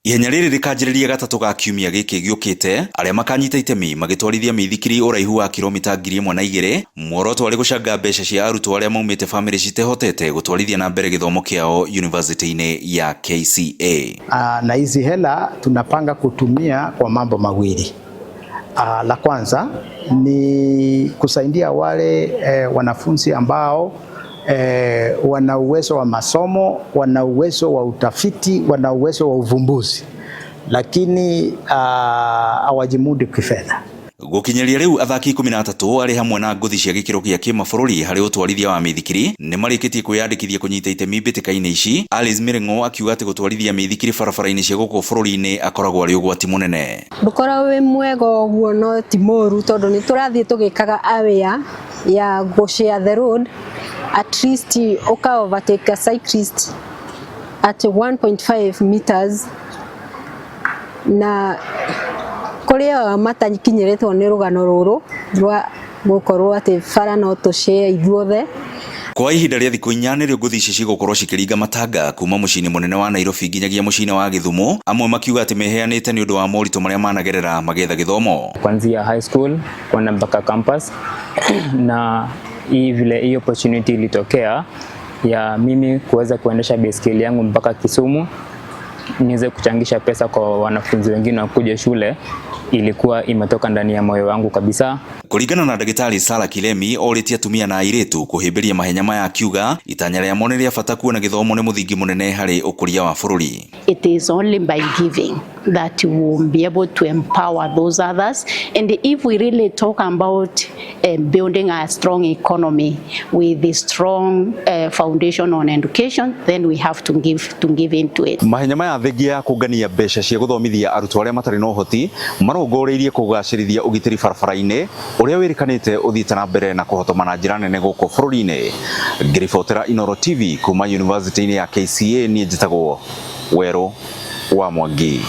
Ihenya rĩrĩ rĩkanjĩrĩria gatatũ ga kiumia gĩkĩ gĩũkĩte, arĩa makanyita itemi magĩtwarithia mĩithikiri ũraihu wa kilomita 1002, muoroto arĩ gũcanga mbeca cia arutwo arĩa maumĩte bamĩrĩ citehotete gũtwarithia na mbere gĩthomo kĩao yunivasĩtĩ-inĩ ya KCA. Na hizi hela tunapanga kutumia kwa mambo mawili. La kwanza ni kusaidia wale wanafunzi ambao wana uwezo wa masomo, wana uwezo wa utafiti, wana uwezo wa uvumbuzi, lakini hawajimudu kifedha. Gũkinyĩria rĩu athaki 13 arĩ hamwe na ngũthi cia gĩkĩro gĩa kĩmabũrũri harĩ ũtwarithia wa mĩithikiri nĩ marĩkĩtie kwĩyandĩkithia kũnyita itemi mbĩtĩka-inĩ ici. Alice Mĩrĩng'o akiuga atĩ gũtwarithia mĩithikiri barabara-inĩ cia gũkũ bũrũri-inĩ akoragwo arĩ ũgwati mũnene. Ndũkoragwo wĩ mwega ũguo, no ti mũru, tondũ nĩ tũrathiĩ tũgĩkaga aware ya gũ share the road, at least ũka overtake a cyclist at 1.5 meters, na kũrĩ o matakinyĩrĩtwo nĩ rũgano rũrũ rwa gũkorwo atĩ bara no tũ share ithuothe. Kwa ihinda rĩa thikũ 4 nĩrĩo ngũthi ici cigũkorwo cikĩringa matanga kuma mũciĩ-inĩ mũnene wa Nairobi nginyagia mũciĩ-inĩ wa Gĩthumo, amwe makiuga atĩ meheanĩte nĩ ũndũ wa moritũ marĩa managerera magĩetha gĩthomo. Kuanzia high school kwenda mpaka campus, na hii vile hii opportunity ilitokea ya mimi kuweza kuendesha baiskeli yangu mpaka Kisumu niweze kuchangisha pesa kwa wanafunzi wengine wakuja shule, ilikuwa imetoka ndani ya moyo wangu kabisa. Kũringana na ndagĩtarĩ Sara Kilemi, orĩtie atumia na airĩtu kũhĩmbĩria mahenya maya, akiuga itanya rĩamo nĩ rĩa bata kuona gĩthomo nĩ mũthingi mũnene harĩ ũkũria wa bũrũri. It is only by giving that we will be able to empower those others. And if we really talk about building a strong economy with a strong foundation on education, then we have to give into it. Mahenya maya thengia ya kũngania mbeca cia gũthomithia arutwo arĩa matarĩ na ũhoti marongoreirie kũgacĩrithia ũgitĩri barabara-inĩ ũrĩa wĩrĩkanĩte ũthiĩte na mbere na kũhotoma na njĩra nene gũkũ bũrũri-inĩ. Ngĩribotera Inooro TV kuma yunivasĩtĩ-inĩ ya KCA, niĩ njĩtagwo Werũ wa Mwangi.